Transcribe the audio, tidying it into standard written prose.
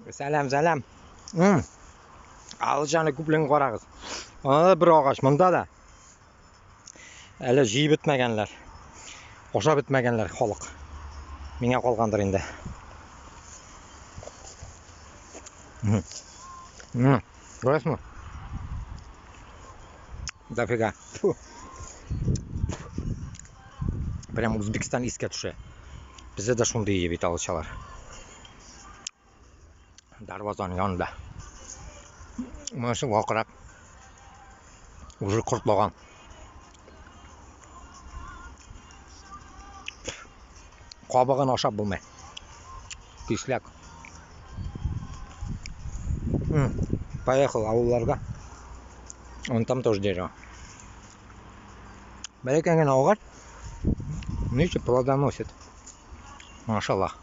Сәләм, сәләм. Алычаны күплеген ҡарағыҙ. Ана бер ағас, мында да. Әле йыйып бөтмәгәнләр. Ашап бөтмәгәнләр халыҡ. Миңә ҡалғандыр инде. Күрәһеңме? Дофига. Фу. Прям Узбекистан иҫкә төшә. Беҙҙә лә шундай бит алычалар. Дарвазаның янында. Мына вағыраҡ. Уже ҡортлаған. Ҡабығын ашап булмай. Кисляк. Поехал ауылдарға. Вон там тоже дерево. Бәләкәй генә ағас. Ничего плодоносит. Машаллах.